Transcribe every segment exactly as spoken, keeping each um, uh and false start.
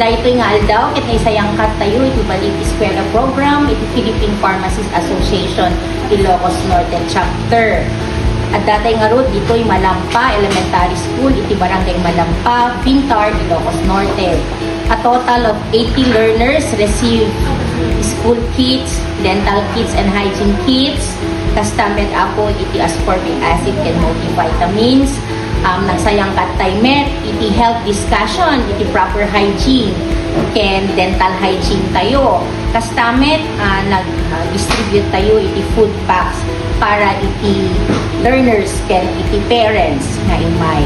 Daytoy nga aldaw, ket naisayangkattayo iti Balik Eskwela Program iti Philippine Pharmacists Association Ilocos Norte Chapter. Addatay ngarud ditoy Malampa Elementary School iti Barangay Malampa, Pintar, Ilocos Norte. A total of eighty learners receive school kits, dental kits, and hygiene kits. Kasta met, Apo, iti ascorbic acid ken multivitamins. Um, nagsayangkattay met iti health discussion, iti proper hygiene ken dental hygiene tayo. Kasta met, ah, nag-distribute tayo iti food packs para iti learners ken iti parents nga immay.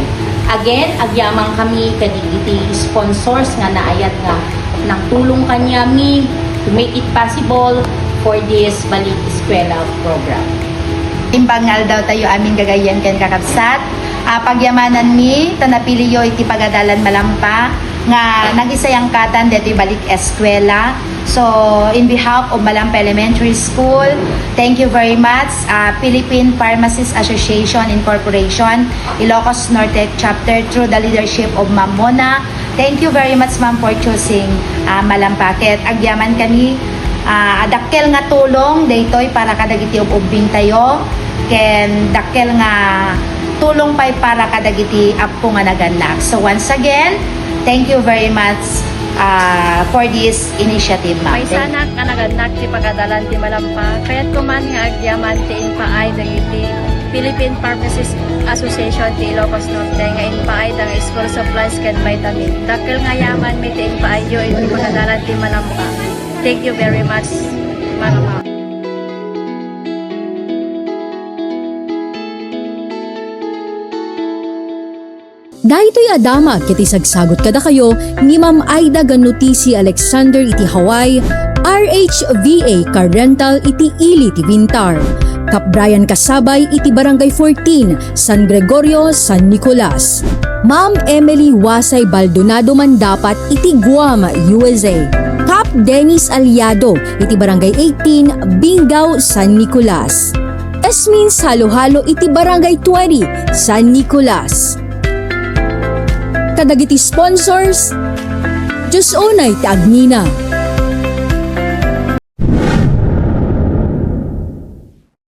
Again, agyamankami kadagiti sponsors nga naayat nga nagtulong kaniami to make it possible for this Balik Eskwela program. Imbag nga aldawtayo amin, gagayyem ken kakabsat. Ah, pagyamananmi ta napiliyo iti pagadalan Malampa nga nagisayangkatan detoy Balik Eskwela. So, in behalf of Malampa Elementary School, thank you very much, ah, Philippine Pharmacists Association Incorporation, Ilocos Norte Chapter, through the leadership of Ma'am Mona. Thank you very much, ma'am, for choosing, ah, Malampa. Ket agyamankami, ah, dakkel nga tulong daytoy para kadagiti ub-ubbingtayo, ken dakkel nga tulong pay para kadagiti appo nga nagannak. So, once again, thank you very much, ah, for this initiative, ma'am. Thank— Maysanak a nagannak ti pagadalan ti Malampa. Kayatko man nga agyaman ti impaay dagiti Philippine Pharmacists Association ti Ilocos Norte nga impaayda nga school supplies ken vitamin. Dakkel nga yaman met ti impaayyo iti pagadalan ti Malampa. Thank you very much, mga ma'am. Daytoy a damag ket isagsagut kadakayo ni Ma'am Aida Ganutisi Alexander iti Hawaii, R H V A Car Rental iti ili ti Pintar. Kap Brian Kasabay iti Barangay fourteen, San Gregorio, San Nicolas. Ma'am Emily Wasay Baldonado Mandapat iti Guam, U S A. Kap Dennis Aliado iti Barangay eighteen, Bingao, San Nicolas. Esmin Saluhalo iti Barangay twenty, San Nicolas. Kadagiti sponsors, Diyos unay ti agnina.